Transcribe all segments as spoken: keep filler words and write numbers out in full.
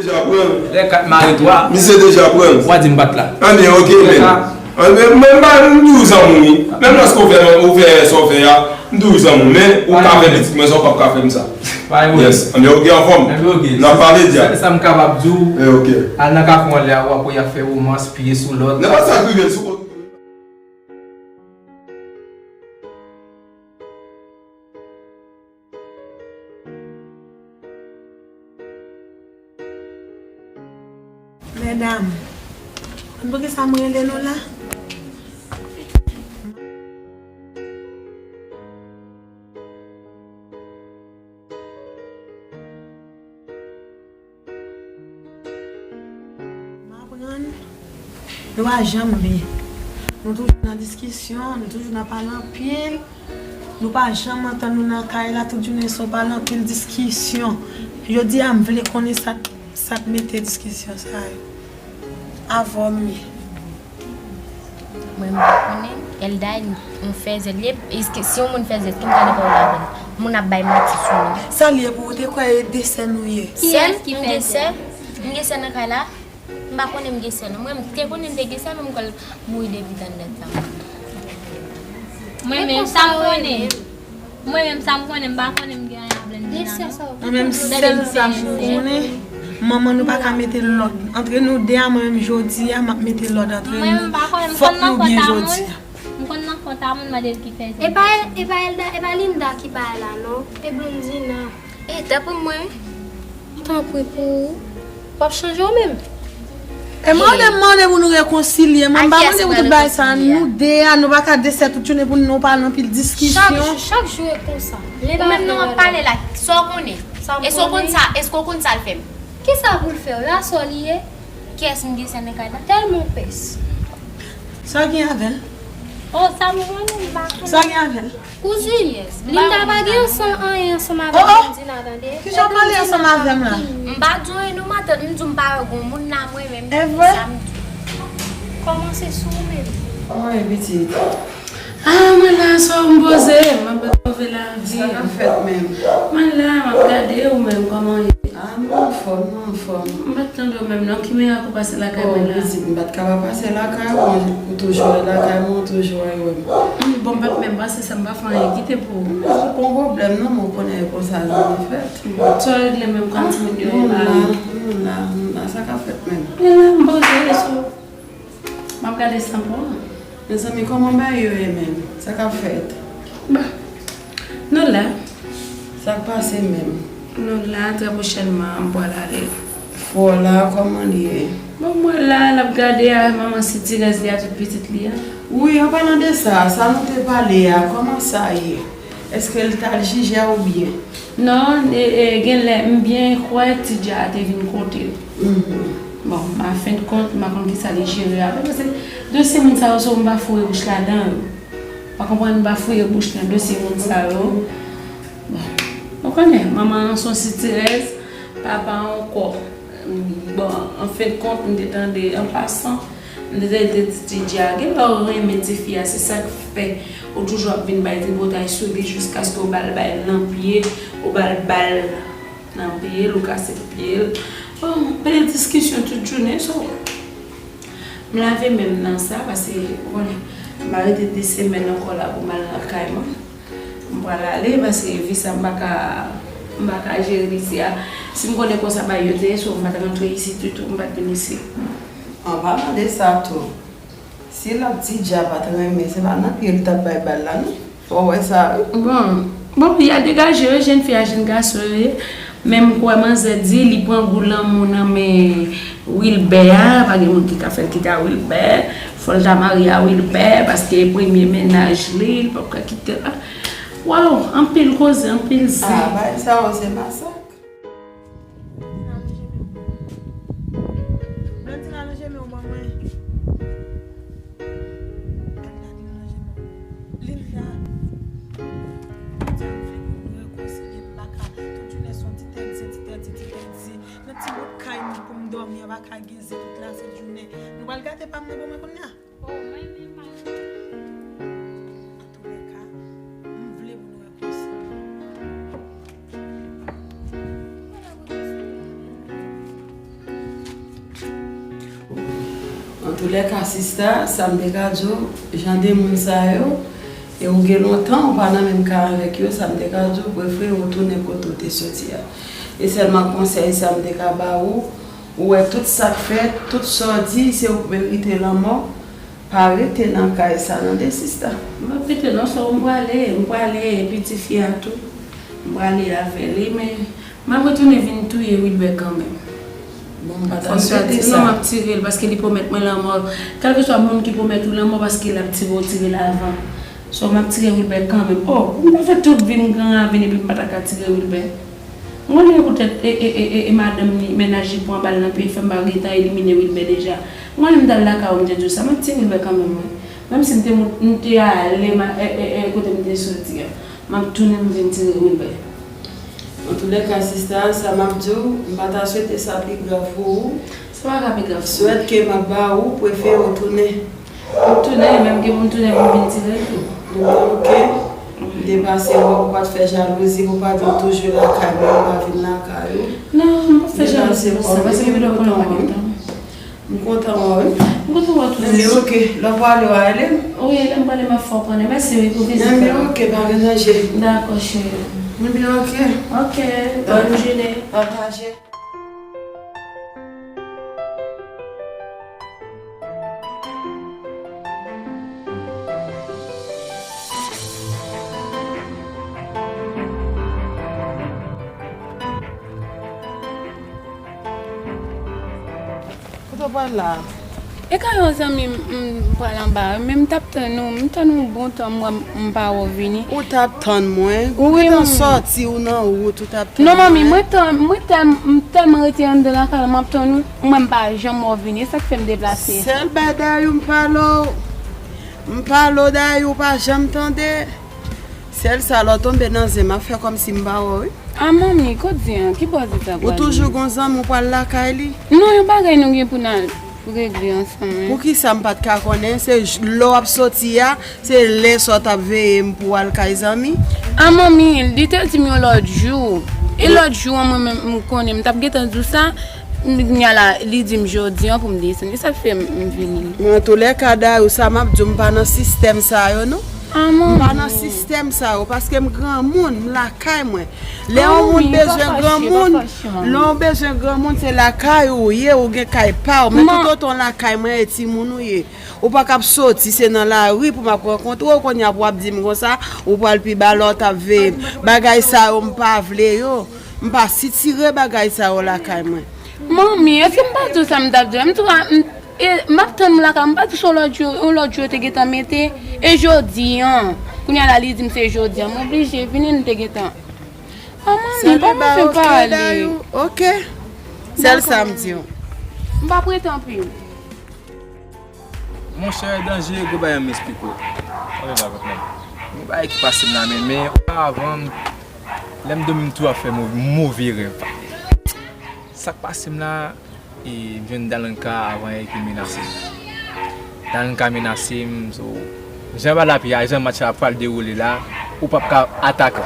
Deja pran. Lè kat mare twa. Misye deja pran. Ou a di m pa t la. Anben, ok, men. Anben, men m pa, m di w zanmi w wi. Menm lòske w fè, ou fè sa w fè a, m di w zanmi w. Men ou ka fè pitit mwen sa, w p ap ka fè m sa. Yes. Anben, ok, anfòm. N ap pale, dja. Sa m kapab di w, al nan kafou anlè a, w ap wè y ap fè womans, piye sou lòt. Nenpòt sa k rive l sou kont ou. Medam, konn poukisa m rele nou la? M aprann nou pa janm byen. Nou toujou nan diskisyon, nou toujou nan pale anpil. Nou pa janm antann nou nan kay la, tout jounen se yon pale anpil diskisyon. Jodi a m vle konnen sa k, sa k mete diskisyon sa yo. Avè w m ye. Mwen m pa konnen, Elda yon fèzè l ye, èske si yon moun fèzè, èske m ka gen pawòl avè l? Moun ap bay manti sou nou. Sa l ye pou ou, te kwè e de sè nou ye? Sè m, m gen sè, m gen sè nan kay la, m pa konnen m gen sè non. Mwen m te konnen m te gen sè, men m kwè l mouri depi tann dat sa. Mwen menm sa m konnen. Mwen menm sa m konnen, m pa konnen m gen anyen a Blandina non. Mwen menm sèl sa m konnen, manman nou pa ka mete lòd antre nou de a, mwen menm jodi a m ap mete lòd antre nou, fòk nou byen jodi a. M konn nan kont a moun, mande l ki fè sa. E pa, e pa Elda, e pa Linda ki bay la non, e Blandina. E tanpri mwen wi. Tanpri pou ou. W ap chanje w menm. E mande m mande pou nou rekonsilye, mwen m pa mande pou tout bagay sa, nou de a, nou pa ka de sè tout jounen pou nou pale anpil diskisyon. Chak jou, chak jou e konsa. Ou menm nan w ap pale la, sa w konnen? Èske w konn sa, èske w konn sa l fè m? Kisa pou l fè w? Lasò li ye? Kiyès m gen sè nan kay la? Tèlman w pès. Sa w gen avè l? Oh, sa m konnen, m pa konnen. Sa w gen avè l? Kouzin, Linda pa gen ansanm anyen ansanm avèk Blandina tande. Kijan w pale ansanm avè m la? M pa di w anyen non matant, m di w m pa wè gon moun la mwen menm. E vre? Sa m di w. Kòmanse sou ou menm. Mwen pitit. Ah, mwen la, sa w m poze, m ap retwouve lavi. Sa k ap fèt menm? Mwen la, m ap gade ou menm, kòman w ye? Ah, mwen anfòm, mwen anfòm. M pa t tande w menm non, ki mirak ou pase lakay mwen la? Oh, pitit, m pa t ka pa pase lakay ou, ou toujou wè lakay mwen, ou toujou wè wè m. Bon, m pa t menm pase sa, m pa fè anyen, kite pou ou. Se pa yon pwoblèm non, men w konnen e konsa zanmi fèt. Bon, sa w regle menm, kòman timoun yo ye la? Nou la, nou la, nou la, sa k ap fèt menm? Men la, m poze, so, m ap gade san pou an. Mezanmi, kòman bagay yo ye menm? Sa k ap fèt? Bon, nou la. Sa k pase menm? Nou la, trè pwochènman, m pral ale. Frè w la, kòman l ye? Bon, mwen la, l ap gade avèk manman sitirèz li a, tout pitit li a. Wi, an palan de sa, sa nou te pale a, kòman sa ye? Èske l t al jije a oubyen? Non, e, e, genlè, m byen kwè ti Dja a te vin kote l. Bon, an fen de kont, m pa konn kisa li jere avè l, paske dosye moun sa yo, se pou m pa foure bouch ladan yo. Pa konprann, m pa fouye bouch nan dosye moun sa yo. Bon, ou konnen, manman an se yon sitirèz, papa an yon kò. Bon, an fen de kont, m te tande an pasan, m te tande te di ti Dja, gen lè w renmen tifi a, se sa k fè ou toujou ap vin bay tripotay sou li jiskaske w ba l bal nan pye, ou ba l bal nan pye l, ou kase pye l. Bon, anpil diskisyon tout jounen, so, m lave men m nan sa, paske, ou konnen, m pa rete de semèn ankò la pou m al lakay mwen. M pral ale paske vi sa m pa ka, m pa ka jere l isi a. Si m konnen konsa bagay yo te ye, so m pa t rantre isi ditou, m pa t vin isi. An palan de sa tou, si l ap di Dja pa t renmen, se pa nan pye l t ap bay bal la non. Fò w wè sa wi. Bon, bon, fi a degaje wi, jèn fi a, jèn gason yo ye. Men m kwè manzè di li pran gou lanmou nan men Wilbè a, pa gen moun ki ka fè l kite a Wilbè. Fò l ta marye a Wilbè, paske e premye mennaj li, li p ap ka kite l. Waw, anpil koze, anpil zen. Ah, bagay sa yo se masak. Blandina nan jeme w ban mwen. Al gade nan jeme w. Linda. Bondye m vle pou nou rekonsilye, m pa ka. Tout jounen se yon ti tèt zen, ti tèt zen, ti tèt zen. Nan ti bout kay m pou m dòmi an, pa ka gen zen tout la se jounen. Nou pral gate pa m nan ban mwen kounye a. Oh, mwen menm pa. Antoulèka, m vle pou nou rekonsilye. Mwen la rekonsilye avè l. Antoulèka sista, sa m te ka di w, jan de moun sa yo, e ou gen lontan ou pa nan menm kay avèk yo, sa m te ka di w, prefere ou tounen kote ou te soti a. E sèlman konsèy sa m te ka ba ou, ou wè tout sa k fèt, tout sa w di, se ou k merite lanmò, pa rete nan kay sa non de sista. M p ap rete non, sè, m prale, m prale, epi tifi a tou, m prale avè li, men m ap retounen vin touye Wilbè kanmenm. Bon, m pa ta swete sa. Non, m ap tire l paske li pwomèt mwen lanmò. Kèlkeswa moun ki pwomèt ou lanmò paske l ap tire w, tire l avan. So, m ap tire Wilbè kanmenm. Oh, m ta fè tout vi m gran ravin epi m pa ta ka tire Wilbè. M konnen poutèt e, e, e, e, e madanm li, mennaj li pran bal nan pye, fè m pa gentan elimine Wilbè deja. M konnen m t al lakay ou, m te di w sa, m ap tire Wilbè kanmenm, wi. Menm si m te mout, m te ale ma, e, e, e, kote m te soti a. M ap tounen m vin tire Wilbè. Antoulèka, sista, sa m ap di w, m pa ta swete sa pi grav pou ou. Sa pa ka pi grav pou mwen. Swèt ke m ap ba ou, prefere ou tounen. M ap tounen, e menm ke pou m tounen, pou m vin tire l tou. Ebyen, oke. M te pase wè w, pou w pa t fè jalouzi, pou w pa di w toujou lakay mwen, ou pa vin lakay ou. Non, m p ap fè jalouzi pou sa, paske m kontan wè w. M kontan wè w, wi. M kontan wè w tou. Ebyen, oke. Lè w prale, w a rele m? Wi, lè m prale, m ap fè w konnen. Mèsi, wi, pou vizit la. Ebyen, oke, pa gen danje. Dakò, cheri. Ebyen, oke. Oke, bòn jounen. Pataje. Kote w pral la? E kay yon zanmi m, m pral anba, men m t ap tann ou, m tann ou bon tan, m wè m, m pa wè w vini. Ou t ap tann mwen? Ou gentan sòti, ou nan wout, ou t ap tann mwen? Non, manmi, mwen tan, mwen tèl, m tèlman rete anndan lakay la, m ap tann ou, m wè m pa janm wè w vini, e sa k fè m deplase. Sèl bagay ou m pale w, m pale w dayè ou pa janm tande. Sèl sa, lè w tonbe nan zen, m ap fè kòmsi m pa wè w, wi. A manmi, kote zen an? Ki bò zen sa pral? Ou toujou gon zanmi w pral lakay li? Non, yon bagay nou gen pou n al regle ansanm, wi. Poukisa m pa t ka konnen? Se j-, lè w ap soti a, se lè sa w t ap veye m pou w al kay zanmi? A manmi, li te di m yon lòt jou. E lòt jou an, mwen menm, m konnen, m t ap gentan di w sa. Kounye a la, li di m jodi an pou m desann. E sa k fè m, m vini. Men antoulèka, dayè, sa m ap di w, m pa nan sistèm sa yo, non. M pa nan sistèm sa yo, paske m granmoun, m lakay mwen. Lè yon moun bezwen granmoun, lè w bezwen granmoun, se lakay ou ye, ou gen kay pa w. Men toutotan w lakay mwen, e timoun ou ye. Ou pa k ap soti, se nan lari pou m ap rankontre w, kounye a pou w ap di m konsa, ou pral pi ba lè w t ap veye m. Bagay sa yo, m pa vle yo. M pa sitire bagay sa yo lakay mwen. Manmi, èske m pa di w sa m t ap di w la? M tou a, m, e, m ap tann ou lakay, m pa di w se yon lòt jou, yon lòt jou yo te gentan mete, e jodi an. Kounye a la, li di m se jodi an. M oblije vini, nou te gentan. A, manmi, pa fè m pale. Oke. Sèl sa m di w. M p ap rete anpil. Monchè, danje, gwo bagay m esplike w. Anben, pa kont mwen. Gwo bagay ki pase m la, men, men, oparavan, lè m dòmi, m toujou ap fè mo-, move rèv, pa. Sa k pase m la, e, m jwenn Dalanka avan yè ki menase m. Dalanka menase m, so, jan ba lapli a, jan match la pral dewoule la, ou p ap ka atake.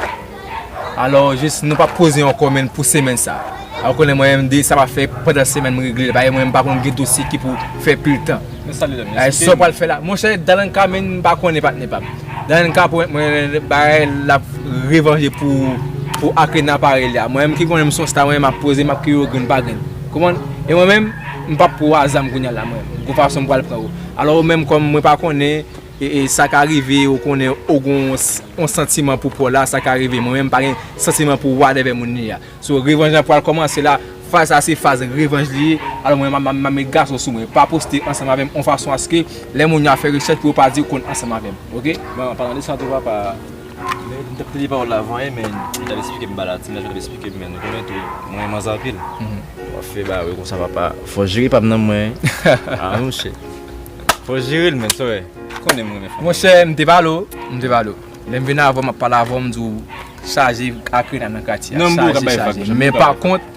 Alò, jis, nou p ap koze ankò, men pou semèn sa. A, ou konnen mwen menm de sa pa fè pandan semèn m regle l. Paske mwen menm m pa konn gen dosye ki pou fè pil tan. Ay, sa w pral fè la? Monchè, Dalanka, men m pa konnen patnè pa m. Dalanka pwomèt mwen bagay l ap revanje pou, pou Akrena parèy li a. Mwen menm ki konnen m se yon sta, mwen menm m ap poze, m ap kriye grenn pa grenn. Konprann? E mwen menm, m p ap pran zam kounye a la, mwen menm. Gon fason m pral pran ou. Alò, ou menm kòm mwen pa konnen, e, e sa ka rive, ou konnen, ou gon s-, yon santiman pou Paula, sa ka rive. Mwen menm, m pa gen santiman pou whatever moun li a. So, revanj lan pral kòmanse la. Faz sa se faz revanj li ye. Alò, mwen, m ap, m ap, m ap met gason sou mwen. Pa poste ansanm avè m yon fason aske lè moun yo ap fè rechèch pou yo pa di ou konn ansanm avè m. Oke? Bon, an palan de sa tou, papa, lè m t ap tande pawòl la avan, men m t ap esplike m ba la, ti mennaj yo t ap esplike m, men nou konnen tou, mwen renmen anpil. W ap fè bagay konsa, papa. Fò jere pa m nan mwen. A, monchè. Fò jere l, men, sa w wè. Konnen m renmen fanmi. Monchè, m te pale w, m te pale w. Lè m vin avè w, m ap pale avè w, m di w chaje Akrena nan katye a. Chaje, chaje. Men pa kont,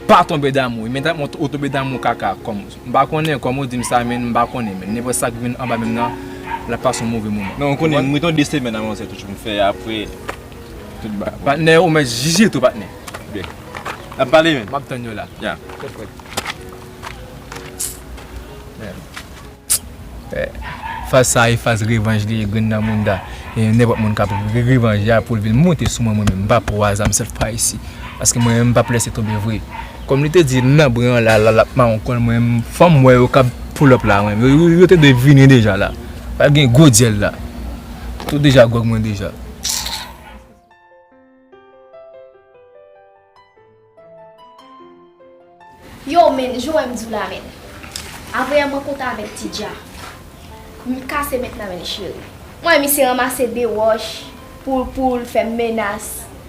pa tonbe damou. Men ou tonbe damou kaka kòm. M pa konnen kòman w di m sa, men m pa konnen, men nenpòt sa k vin anba menm nan, l ap pase yon move moman. Non, ou konnen, m rete yon de semèn avan sa toujou m fè, apre, tout bagay. Patnè, ou mèt jije tou, patnè. Byen. N ap pale, men. M ap tann yo la. Ya. Trè frèt. Yeah. Faz sa a e faz revanj li ye, grenn nan mounda. E nenpòt moun k ap re-, revanje a pou l vin moute sou mwen, mwen menm, m p ap pran zam sèf pa isi. Paske mwen menm, m p ap lese tonbe vre. Kòm li te di, nan bren an la, la, l ap mawon kò l, mwen menm, fò m wè yo k ap pull up la, mwen. Yo, yo, yo te dwe vini deja la. Pral gen gwo dyèl la. Tout deja gwòg mwen deja. Yo, men, jan w wè m di w la, men. Apre yè, mwen kontan avèk Ti Dja. M kase met nan men l, cheri. Mwen, misye ranmase de wòch pou, pou l fè m menas.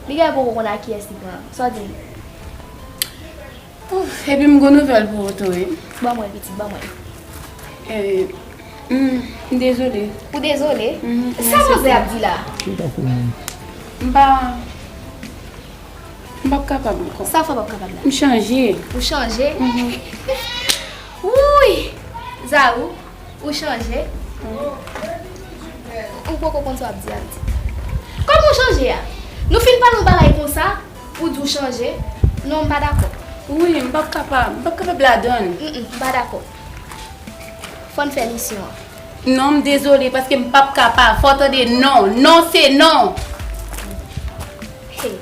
Li genlè poko konn a kiyès li pran. Sa w di m? Ouf, epi m gon nouvèl pou ou tou, wi. Ban mwen, pitit, ban mwen. Eh, mm, m dezole. Ou dezole? Mhm, sa mèsi. Sa manzè ap di la? M pa, m p ap kapab ankò. Sa fè w p ap kapab la? M chanje. Ou chanje? Mhm. Wouy! Zarou, ou chanje? Mhm. Ou poko konn sa w ap di a, pitit. Kòman w chanje a? Nou fin pale yon bagay konsa, ou di w chanje? Non, m pa dakò. Wi, m p ap kapab. M p ap kapab ladan l. Mm, mm, m pa dakò. Fò n fè misyon an. Non, m dezole, paske m p ap kapab. Fò w tande non. Non, se non. Hey.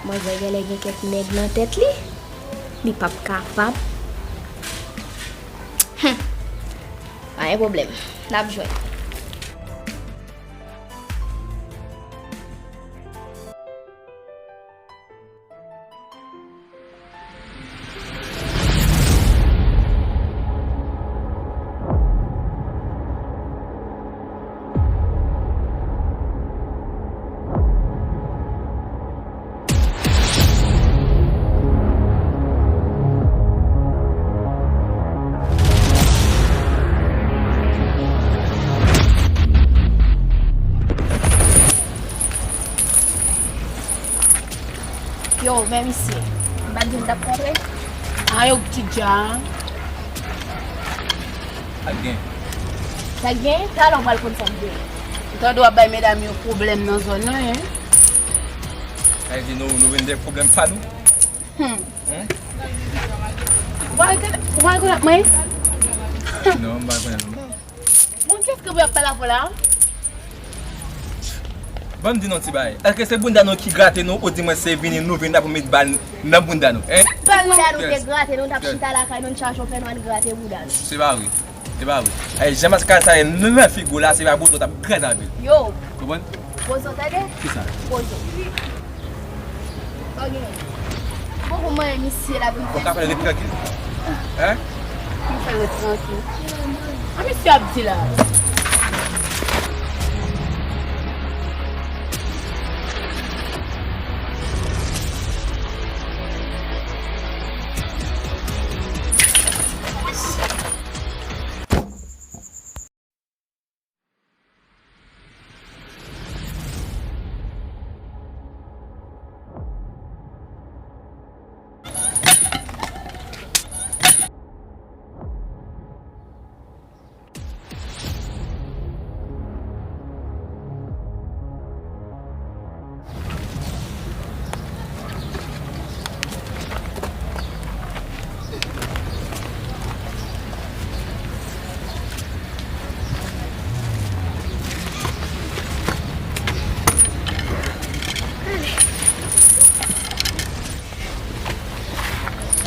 Manzè genlè gen kèk nèg nan tèt li. Li p ap kapab. Hum. Pa gen pwoblèm. N ap jwenn. Yo, men misye, m pa t di m t ap kontre? A, yo, Ti Dja. Sa k gen? Sa k gen? Talè w pral konn sa k gen. M tande w ap bay medam yo pwoblèm nan zòn nan, en. Sa vle di nou, nou vin de pwoblèm pa nou? Hmm. Hein? Ou pa rekonèt, ou pa rekonèt mwen? Non, m pa rekonèt ou. Bon, kiyès ke w ap pale avè w la? Ban m di nou ti bagay. Èske se bounda nou ki grate nou, oudimwen se vini nou vin la pou met bal nan bounda nou, en? Bounda nou te grate, nou t ap chita lakay nou, n chache yon fè nou al grate bounda nou. Se pa vre. Se pa vre. Ay, jan maskara sa ye nan figi w la, se pa bozo t ap kraze avè l. Yo! Konprann? Bozo, tande? Kisa? Bozo. Sa w genyen? Bon, kòman misye la vin fè. Ou ka fè l ret trankil? Hein? Ou fè l ret trankil. A misye ap di la.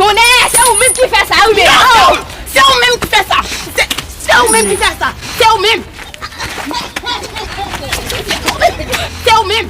Tonnè, se ou menm ki fè sa, wi, men. Non, se ou, se ou menm ki fè sa. Se, se ou menm ki fè sa. Se ou menm. Se ou menm.